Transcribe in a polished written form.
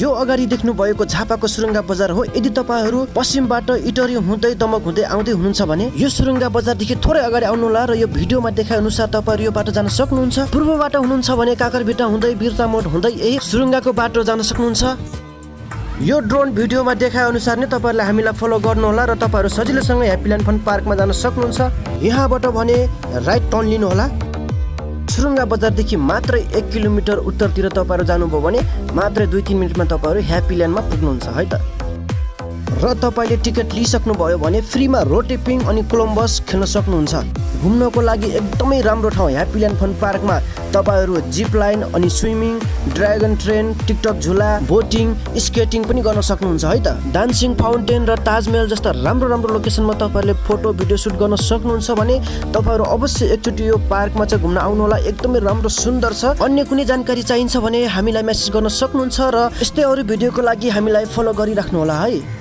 यो अगाडि देख्नु भएको झापाको सुरुङ्गा बजार हो। यदि तपाईहरू पश्चिमबाट इटरी हुँदै दमक हुँदै आउँदै हुनुहुन्छ भने यो सुरुङ्गा बजारदेखि थोरै अगाडि आउनुहोला र यो भिडियोमा देखाए अनुसार तपाईहरू यो बाटो जान सक्नुहुन्छ। पूर्वबाट हुनुहुन्छ भने काकरभिट्टा हुँदै बिर्ता मोड हुँदै यही सुरुङ्गाको बाटो जान सक्नुहुन्छ। यो ड्रोन भिडियोमा देखाए अनुसार नै तपाईहरुले हामीलाई फलो गर्नुहोला र तपाईहरु सजिलैसँग ह्याप्पील्यान्ड फन पार्कमा जान सक्नुहुन्छ। यहाँबाट भने राइट टर्न लिनुहोला। सुरुङ्गा बजारदेखि मात्र 1 किलोमिटर उत्तरतिर तपाईहरु जानुभयो भने मात्र 2-3 मिनेटमा तपाईहरु ह्याप्पील्यान्डमा पुग्नुहुन्छ है त। र तपाईले टिकट लिइसक्नु भयो भने फ्रीमा रोटेपिङ अनि कोलम्बस खेल्न सक्नुहुन्छ। घुम्नको लागि एकदमै राम्रो ठाउँ ह्याप्पील्यान्ड फन पार्कमा तपाईहरु जिप लाइन अनि स्विमिङ, ड्र्यागन ट्रेन, टिकटक झुला, बोटिङ, स्केटिङ पनि गर्न सक्नुहुन्छ है त। डान्सिङ फाउन्टेन र ताजमहल जस्ता राम्रो लोकेसनमा तपाईहरुले फोटो भिडियो सुट गर्न सक्नुहुन्छ भने तपाईहरु अवश्य एकचोटि यो पार्कमा चाहिँ घुम्न आउनु होला। एकदमै राम्रो सुन्दर छ। अन्य कुनै जानकारी चाहिन्छ भने हामीलाई मेसेज गर्न सक्नुहुन्छ र यस्तै अरु भिडियोको लागि हामीलाई फलो गरिराख्नु होला है।